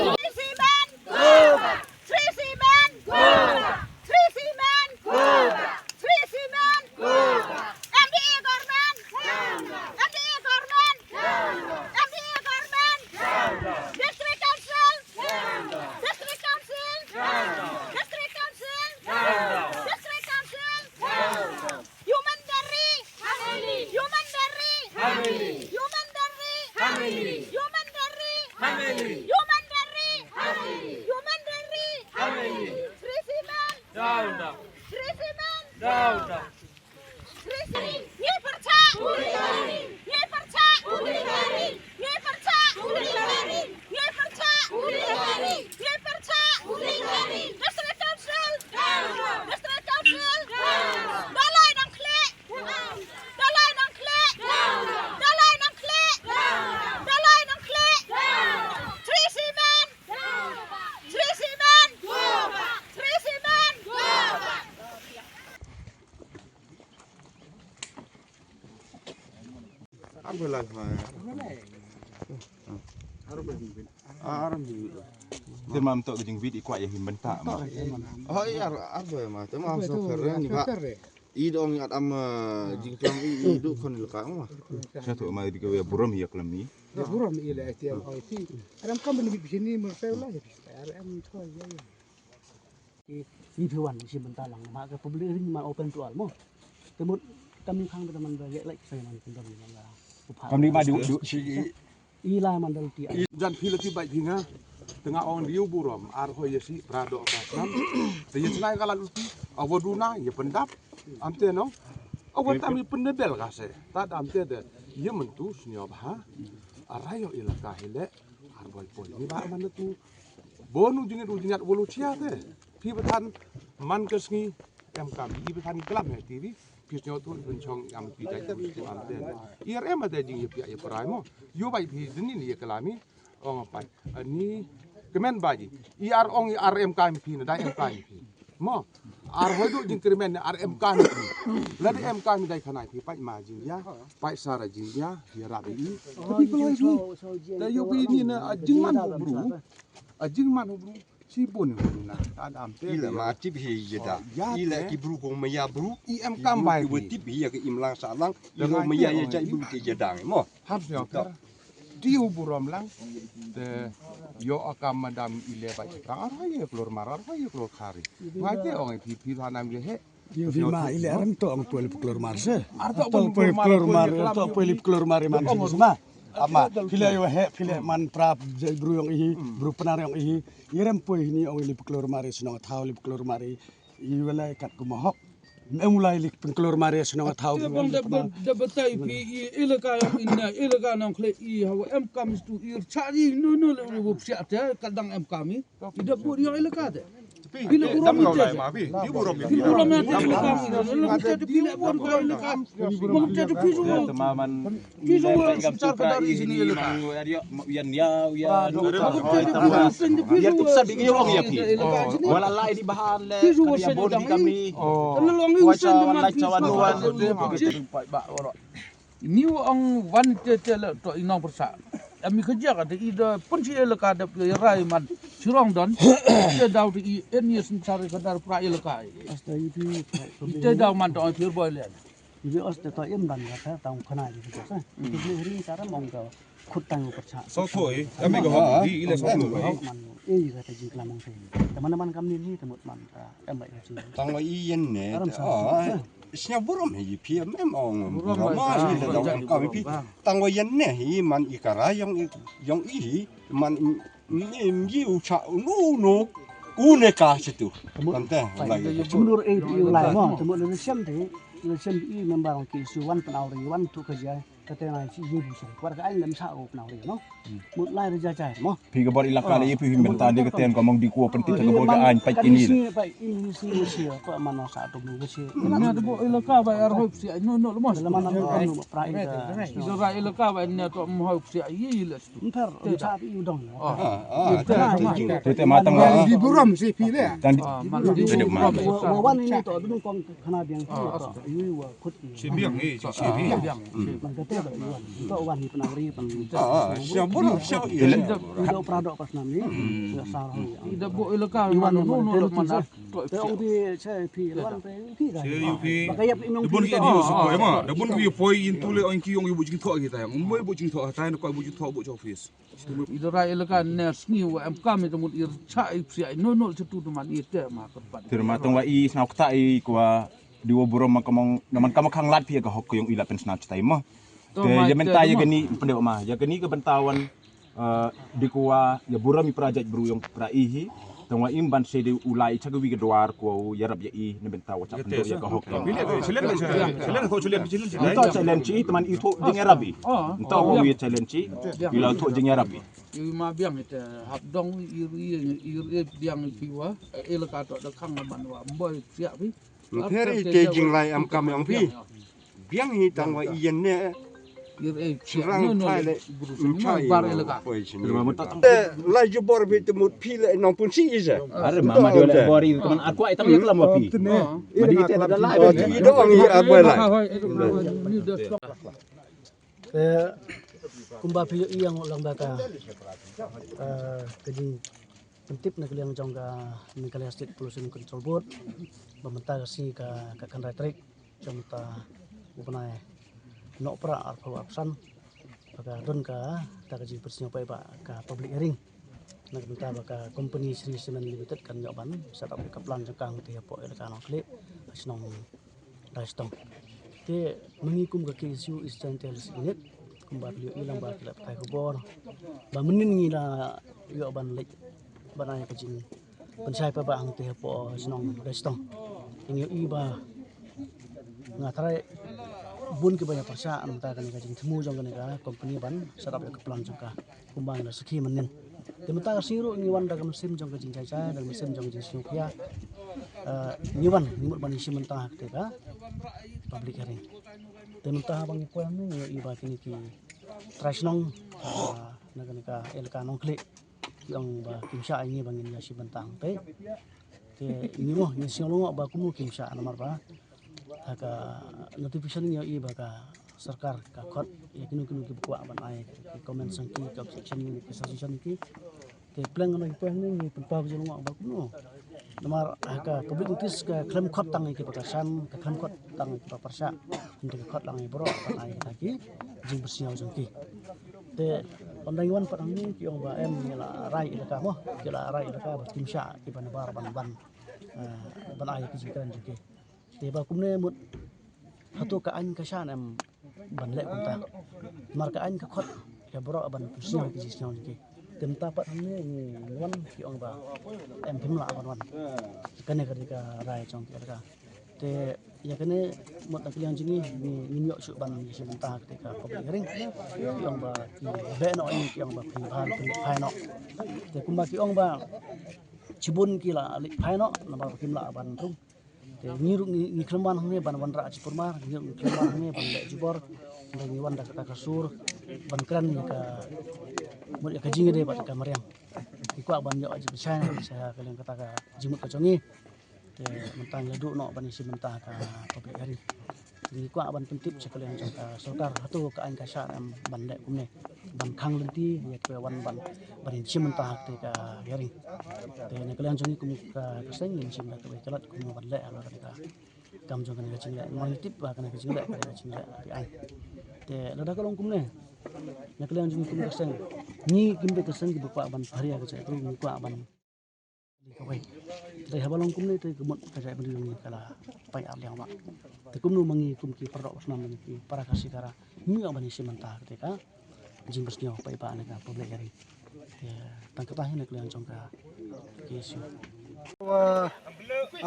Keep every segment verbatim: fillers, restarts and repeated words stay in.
Three C ban! Go back! Three C ban! Go back! Three C ban! Go back! Three C ban! Go back! M D A government! Go back! M D A government! Go back! M D A government! Go back! District Council! Go back! District Council! Go back! District Council! Go back! District Council! Go back! Human Dairy! Hamili! Human Dairy! Hamili! Human Dairy! Hamili! Human Dairy! Hamili! Human Dairy! Hamili! Human Dairy! Hamili! Three C ban! Down, down. Three C ban! Down, down. Three C ban! Ngi pyrshah! Ngi pyrshah! Ngi pyrshah! Ngi pyrshah! Ngi pyrshah! District Council! District Council! Dalai Nongkhlieh! Dalai Nongkhlieh! Dalai Nongkhlieh! Dalai Nongkhlieh! Three C ban! Three C ban! Three C ban! Arbo lai ma. Arbo jingvit. Ah, arbo jingvit. Te mam to jingvit i kwah ya him benta ma. Oh, iya, arbo ma. Te mam so keren ni ba. I dong at am, eh, jingklam i, i du kon le ka ma. Sa to ma di ko ya burom ya klam i. Ya burom i le ti am oi ti. Adam kam ni bi sini mer pe la ya. Adam to ya. Ki, ki phi wan shi bynta lang ma ka public hearing ma open to all mo. Te mut kam ni khang te man ba ye like sa man pyndonkam man la. Kam ni ma du, du shi i lai man dal ti. Jan phi la ti bai phi nga. Te nga ong diu burom ar ho ye si pra do ka snam. Te ye snai ka la luti. Awa du na ye pyndap. Am te no. Awa tam i pyndebel ka se. Ta dam te de ye mentu snio ba ha. Arayo ilaka hile. Ar boi poi ni ba man tu. Bonu jingit u jingit wolu chia te. Phi batan man ka sngi em kam i batan klam he T V. Phi snyo tu pynchong am pi dai tu am te. I ar em ate jing ye pia ye prai mo. Yo bai phi dini ni ye klam i. Ong pai. Ani kemen ba ji. I ar ong i ar em kam phi na dai em kam phi. Mo. Ar hoi du jingkyrmen ne ar em kam phi. Lada em kam dai khanai phi pai ma jingya. Pai sara jingya. Ya rabi i. Tapi kalau itu. Ta yo phi ni na a jingman ho bru. A jingman ho bru. Shi bun ho bru na. Ta dam te. Ila ma tip hi jada. Ila ki bru ko ma ya bru. I em kam bai. Ki tip hi ya ke imlang salang. Ila ma ya ya jai bru ke jadang. Mo. Harus nyokar. Diu burom lang. Te yo akam madam ile ba chakang arwai ye klor mar arwai ye klor khari. Ngai te ong phi phi thanam ye he. Yo phi ma ile aram to ong poi le klor mar se. Ar to poi klor mar, to poi le klor mar man se ma. Ama phi le yo he phi le man prap je bru yong ihi, bru pnar yong ihi. Ye rem poi hini ong le klor mar se nong thau le klor mar. I wala kat ku mahok. Em ulai lik pengkelor mare shnong thaw. Te bang da ba-, da batai phi i elaka yong inna, elaka Nongkhlieh i hawa em kam stu i chari nu nu le u psiat te kadang em kam i. I da bud yong elaka te. Phi le burom te. Phi burom te elaka mi. Le psiat phi le bud ka elaka. Bang te phi ruwa. Phi ruwa sar ka dari sini elaka. Yan ya ya. Phi ruwa sar ka dari sini elaka. Wala lai di bahan le. Phi ruwa sar ka dari. Ni ong wan te te le to i nong pyrshah. Ami ka jaka te i da pun si elaka da rai man. Sirong don. Te daw te i en yes sar ka dar pra elaka. Asta i phi. Te daw man to phi boy le. Ibe os te to im dan ka ta tang khana ji ko sa. Ibe hring sara mong ka khut tang u percha. So thoi, kami ka hok di ile so thoi. Hok man. E ka ta jingklam mong thoi. Te mana man kam ni ni te mut man ka em bai ka jing. Tang wa i yen ne. Aram sa. Snya burom hi phi em em ong. Burom ma ile da kam phi. Tang wa yen ne hi man i kara yong i yong i hi man ni ngi u cha u nu nu. U ne ka situ. Kan te. Jumnur e phi u lai mo. Te mut ne siam te. Election i member ki su wan pynawri wan tu ka jai. Ka te ngai chi yu bu sing. Kwar ka ai lem sa u pynawri no. Mut lai re jai jai mo. Phi ka bor elaka le phi him benta de ka ten ka mong di ko pynti ka bor ka ai pa kini. Pai ini si si pa mano sa tu bu si. Na de bo elaka ba ar hoi si no no mo. Lama na mo pra ida. Ido ra elaka ba ne to mo hoi si i le. Ntar sa yu dong. Te te matang wa. Di burom si phi le. Tang di. Wan ini to dun kong khana biang to. Yu wa khut. Shi biang eh shi biang. Nang kata da wan. To wan ni pynawri pang. Siapa siapa. Ida prado pas nami. Ya sar hoi. Ida bo elaka wan no no mana. Te ong phi che phi wan phi phi da. Che yu phi. Ba ka yap inong. Da bun ki dio su poi ma. Da bun ki poi in tu le ong ki ong yu bu jing tho ki ta. Ong bu jing tho ta ko bu jing tho bu office. Ida ra elaka ne sngi wa em kam ita mut ir cha i psia i no no chetu tu man i te ma ka pat. Te ma tong wa i snaw kta i kwa di wa burom ma kamong naman kama khang lat phi ka hok yong i la pen snaw chtai ma. Te ya menta ya gani pende ma ya gani ka benta wan di kwa ya burom i pra jait bru yong pra i hi. Tang wa im ban se de u lai cha ka wi ka dwar ko u yarap ya i ne benta wa cha pendo ya ka hok. Nto challenge chi teman i tho jing yarap i. Nto ko wi challenge chi i la tho jing yarap i. I ma biang ite hap dong i ri i ri biang i wa elaka to da khang man wa mboi siap i. Pher i te jinglai am kam yong phi. Biang hi tang wa i yen ne. Sirang thai le. Mchai bar elaka. Te lai jubor phi te mut phi le nong pun si i se. Are mama dia le bor i teman akwa i tang ya kelam wa phi. Ma di te da lai. I dong i akwa lai. Te kumba phi i yang lang ba ka ka jing pyntip na ka liang jong ka Meghalaya State Pollution Control Board ba mynta ka sngi ka ka khandai tarik jong mynta u bnai Nohprah arphew arphew san ba ka don ka ta ka jingpynsngew paidbah ka public hearing na ka bynta ba ka company Shree Cement Limited kan ïoh ban set up ka plant jong ka hangtei hapoh elaka Nongkhlieh ha shnong Daistong. Te ma ngi kum ka K S U East Jaintia Hills Unit kumba ki ïohi lang ba ki la pathai khubor ba mynnin ngi la ïoh ban leit ban ai ka jingpynshai paidbah hangtei hapoh shnong Daistong. Ngi ïohi ba nga tharai bun kiba ïa pyrshah na ka bynta kane ka jingthmu jong kane ka company ban set up ïa ka plant jong ka. Kumba ngi la sakhi mynnin. Te mynta ka sngi ruh ngi wan da ka mynsiem jong ka jingjai jai, da ka mynsiem jong ka jingsngewkhia. Eh, ngi wan ngi mut ban ïashim bynta ha kata ka public hearing. Te mynta haba ngi poi hangne ngi ïohi ba kine ki trai shnong, ah, na kane ka elaka Nongkhlieh ki ong ba kim shah ïa ngi ba ngin ïashim bynta hangtei. Te ngi mo ngi sngew lyngngoh ba kumno kim shah namar ba ha ka notification ngi ïohi ba ka sorkar ka khot ïa kino kino kiba kwah ban ai ki comment jong ki, ki objection, ki suggestion ki. Te pleng ngi poi hangne ngi pynpaw ka jinglyngngoh ba kumno. Namar ha ka public notice ka khlem khot tang ïa kiba kyrshan, ka khlem khot tang ïa kiba pyrshah. Hynrei ka khot lang ïa baroh ban ai kita ki jingpynsngew jong ki. Te ynda ngi wan pat hangne ki ong ba em ngi la rai elaka mo, ki la rai elaka ba kim shah kiba nabar ban ban, eh, ban ai ki jingkren jong ki. Te ba kumne mut hato ka aiñ ka shah ne em ban leh kumta. Namar ka aiñ ka khot ïa baroh ban pynsngew ki jingsngew jong ki. Te mynta pat hangne ngi wan ki ong ba em phim lah ban wan. Kane ka dei ka rai jong ki elaka. Te ïa kane mut na ka liang jong ngi ngi ngim ïoh shuh ban ïashim bynta ha kata ka public hearing. Ki ong ba ki beh noh ïa ngi, ki ong ba phin bha phin leit phai noh. Te kumba ki ong ba shibun ki la leit phai noh namar ba kim lah ban rung. Te ngi ruh ngi, ngi khlem wan hangne ban wanrah jingpyrmar, ngi ruh ngi khlem wan hangne ban leh jubor. Hynrei ngi wan da kata ka sur ban kren ïa ka mut ïa ka jingïadei bad ka mariang. Ngi kwah ban ïoh jingpynshai sha ka liang kata ka jingmut ka jong ngi. Te mynta ngi la duh noh ban ïashim bynta ha ka public hearing. Ngi kwah ban pyntip sha ka liang jong ka sorkar hato ka aiñ ka shah ne em ban leh kumne. Ban khang lynti ïa kiba wan ban ban ïashim bynta ha kata ka hearing. Te na ka liang jong ngi kum ka, ka seng ngin shim ïa kawei ka lad kumno ban leh ha kane ka kam jong kane ka jingleh. Ngi tip ba kane ka jingleh, kane ka jingleh ka aiñ. Te lada ka long kumne na ka liang jong ngi kum ka seng ngi kim dei ka seng kiba kwah ban pharia ka jaitbynriew, ngi kwah ban kawei. Te haba long kumne te ka mut ka jaitbynriew jong ngi ka la pait ar liang bha. Te kumno ma ngi kum ki para doh para snam, ma ngi ki para Khasi Khara ngi ïoh ban ïashim bynta ha kata ka jingpynsngew paidbah ne ka public hearing. Te tang kata hi na ka liang jong ka K S U. Wa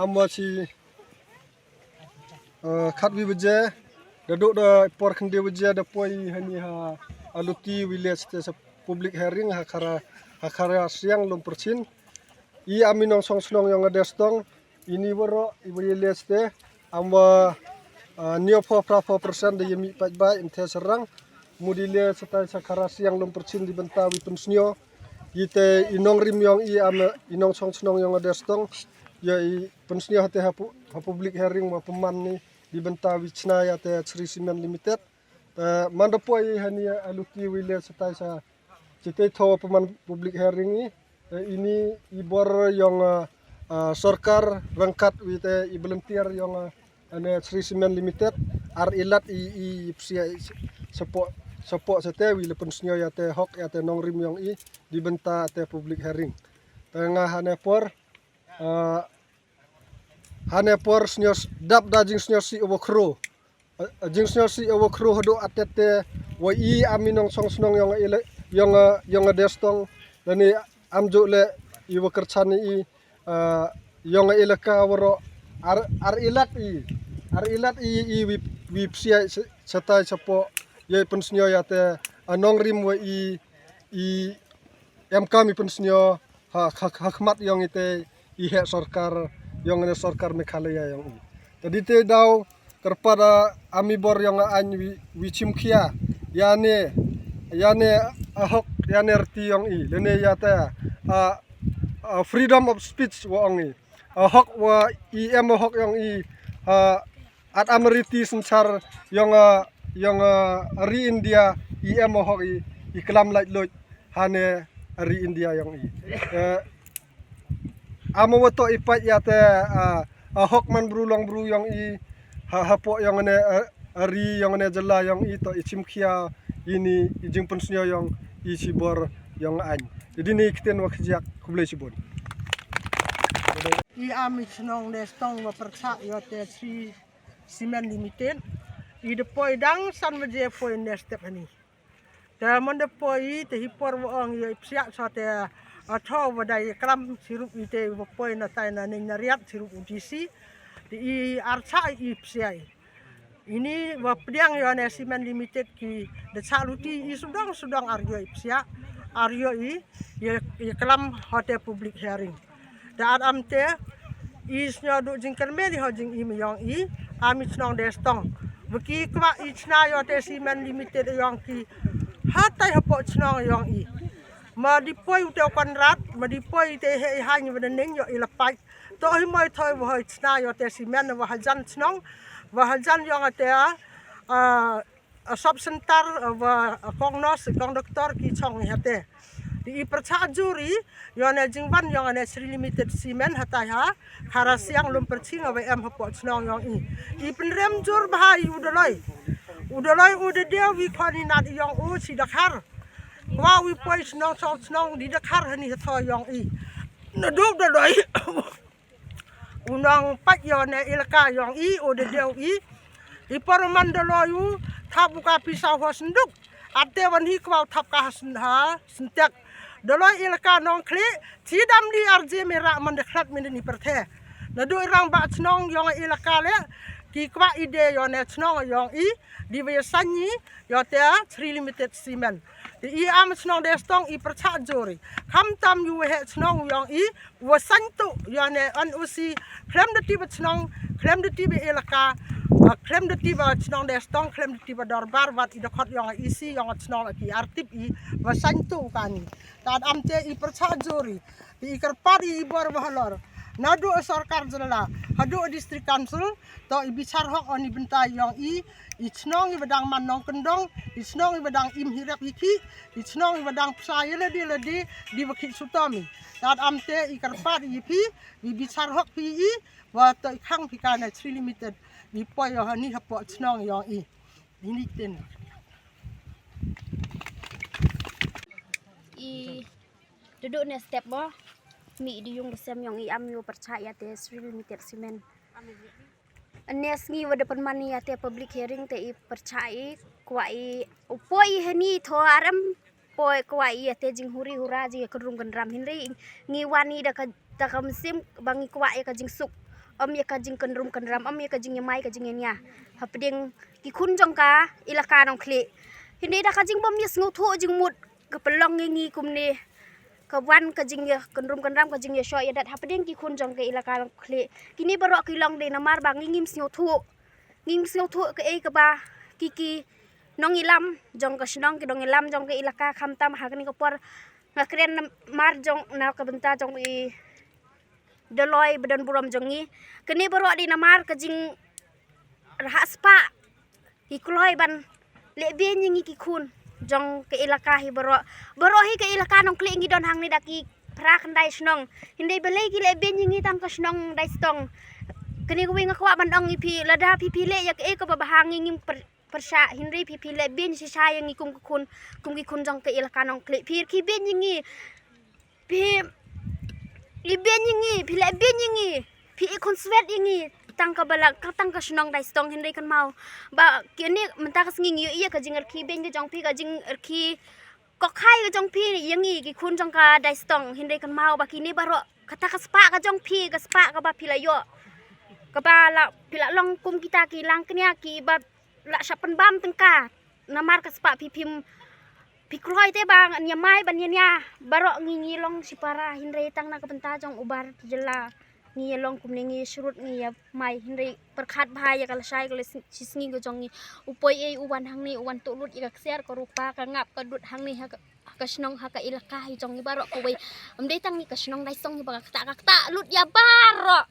am wa shi Uh, khatwi baje, da duk da por khyndai baje da poi hani ha aluti village te sa public hearing ha Khara, ha Khara Siang Lumpyrchin. I ami nongshong shnong yong a Destong, ini waro i village te, am wa, uh, nio pho pra pho percent da yemi paj bai in te serang. Mudi le satai sa Khara Siang Lumpyrchin di benta wi pynsnio. Ite i nongrim yong i am i nongshong shnong yong a Destong. Ya i pynsnio hate ha pu-, ha public hearing wa pynman ni di benta wi chna ya te Shree Cement Limited. Te man da poi hani aluti wi le satai sa chitei tho pynman public hearing i. Te ini i bor yong, uh, uh, sorkar rangkat wi te i volunteer yong, uh, ane Shree Cement Limited ar ilat i, i psia i support, support sete wi le pynsnio ya te hok ya te nongrim yong i di benta te public hearing. Te nga hane por, uh, hane por snios dap da jingsnios si obo khro. Jingsnios si obo khro hado atet te wa i ami nongshong shnong yong a ile-, yong a, yong a Destong. Lani am jo le i wa kyrchan i, uh, yong a ilaka waro ar, ar ilat i. Ar ilat i, i wi, wi psia se-, setai sapo ya i pynsnio ya te a nongrim wa i, i em kam i pynsnio ha, ha, ha khmat yong ite i heh sorkar yong ne sorkar Meghalaya yong i. Te di te daw kyrpad a ami bor yong a ain wi, wi chimkhia ya ne, ya ne a hok ya ne rti yong i. Lene ya te a, a freedom of speech wa ong i. A hok wa i em a hok yong i, a at am riti synshar yong a, yong a ri India i em a hok i, i klam lait loit hane a ri India yong i. Eh, am wa to i pait ya te, ah, a hok man bru long bru yong i ha, hapo yong ne, eh, a ri yong ne jylla yong i to i chimkhia ini i jingpynsnio yong i chibor yong ain. Jadi ni kiten wa khjak khublei chibon. I ami chnong Destong wa pyrchah yo te Shree Cement Limited. I de poi dang san baje poi ne step hani. Te man de poi te hi por wa ong yo i psiak so te a tho wa dai kram sirup i te wa poi na tai na ning na riat sirup u D C. Te i archa i psiak i. Ini wa pdiang yo ne Cement Limited ki de cha luti i sudong sudong ar yo i psiak. Ar yo i, i, i klam hote public hearing. Da at am te i snyo du jingkyrmen i ho jingim yong i, ami chnong Destong. Wa ki kwah i chna yo te Cement Limited yong ki hatai hapo chnong yong i. Ma di poi u te u Konrad, ma di poi te he i hany wa da ning yo i lapai. To hi moi thoi wa hoi chna yo te cement wa hajan chnong, wa hajan yong a te a, a, a sub center, a, wa, a, kong nurse, kong doctor ki chong i hate. Di i pyrchah juri, yo ne jingwan yong ne Shree Limited Cement hatai ha, Khara Siang Lumpyrching wa em hapo chnong yong i. I pynrem jur bha i u daloi. U daloi u de deu wi khon i nat yong u chi dakhar. Kwa wi poi chnong chong chnong di dakhar hani hatho yong i. Na duk daloi. U nong pat yo ne ilaka yong i, u de deu i. I por man daloi u, thap u ka pisa ho senduk. Ate wan hi kwau thap ka ha sen-, ha sentek. Daloi ilaka nong kli, chi dam di arje mira man de khlat min ni perthe. Na du irang ba chnong yong ilaka le, ki kwah i de yo ne chnong yong i, di wa ya sanyi, yo te Shree Limited Cement. Di i am chnong Destong i pyrchah juri. Kham tam yu he chnong yong i, wa santu, yo ne N O C, khlem de ti ba chnong, khlem de ti ba ilaka, a, khlem de ti ba chnong Destong, khlem de ti ba dorbar, wat i de khot yong i si, yong chnong ki artip i, wa santu kani. Tad am te i pyrchah juri. Di i kyrpad i bor wa halor. Na du sorkar jylla, ha du district council, to i bichar hok oni bentai yong i, i chnong i wa dang man nong kendong, i chnong i wa dang im hi rep hi ki, i chnong i wa dang psa i ledi ledi, di wa ki sutomi. Tad am te i kyrpad i phi, i bichar hok phi i, wa to i khang phi ka na Shree Limited, i poi yo hani hapo chnong yong i. Ini tin. I Duduk ne step bo. Mi di yung de sem yong i am yu pyrchah ya te Shree Limited Cement. Ne sngi wa de pynman ya te public hearing te i pyrchah i kwah i u poi hani tho arem poi kwah i ya te jinghuri hura jingkyrung kynram hynrei ngi wan i da ka da ka mynsiem ba ngi kwah ïa ka jingsuk, ym ïa ka jingkynrum kynram, ym ïa ka jingïamai ka jingïania hapdeng ki khun jong ka ilaka Nongkhlieh. Hynrei da ka jingbym ïasngewthuh jingmut ka pynlong ïa ngi kumne, ka wan ka jingïakynrum kynram, ka jingïashoh ïadat hapdeng ki khun jong ka ilaka Nongkhlieh. Kine baroh ki long dei namar ba ngi ngim sngewthuh, ngim sngewthuh kaei kaba ki ki nongïalam jong ka shnong, ki nongïalam jong ka ilaka, khamtam ha kane ka por nga kren namar jong, na ka bynta jong i Doloi ba don burom jong ngi. Kane baroh dei namar ka jingrhah spah, ki kloi ban lehbeiñ ïa ngi ki khun jong ka ilaka hi baroh. Baroh hi ka ilaka Nongkhlieh ngi don hangne da ki phra khyndai shnong. Hynrei balei ki lehbeiñ ïa ngi tang ka shnong Daistong? Kane kawei nga kwah ban ong ïa phi, lada phi phi leh ïa kaei kaba bha ngi ngim pyr- pyrshah, hynrei phi phi lehbeiñ shisha ïa ngi kum ki khun, kum ki khun jong ka ilaka Nongkhlieh. Phi rkhie beiñ ïa ngi, phi lehbeiñ ïa ngi, phi lehbeiñ ïa ngi, phi ïakhunswet ïa ngi tang kaba la, ka tang ka shnong Daistong. Hynrei kynmaw ba kine mynta ka sngi ngi ïohi ïa ka jingrkhie beiñ ka jong phi, ka jingrkhie kokhai ka jong phi ïa ngi ki khun jong ka Daistong. Hynrei kynmaw ba kine baroh, kata ka spah ka jong phi, ka spah kaba phi la ïoh, kaba la phi la long kum kita ki langknia kiba la shah pynbam tyngka. Namar ka spah phi phim, phi kloi te ban ïamai ban ïania. Baroh ngi ngi long shipara, hynrei tang na ka bynta jong u bar jylla ngi ïalong kumne, ngi ïashrut, ngi ïamai. Hynrei pyrkhat bha ïa ka lashai ka lashisngi ka jong ngi. U poi ei u wan hangne, u wan tuh lut ïa ka ksiar ka rupa, ka ngap ka dud hangne ha ka, ha ka shnong, ha ka ilaka hi jong ngi baroh kawei. Ym dei tang ngi ka shnong Daistong hi ba ka ktah, ka ktah lut ïa baroh.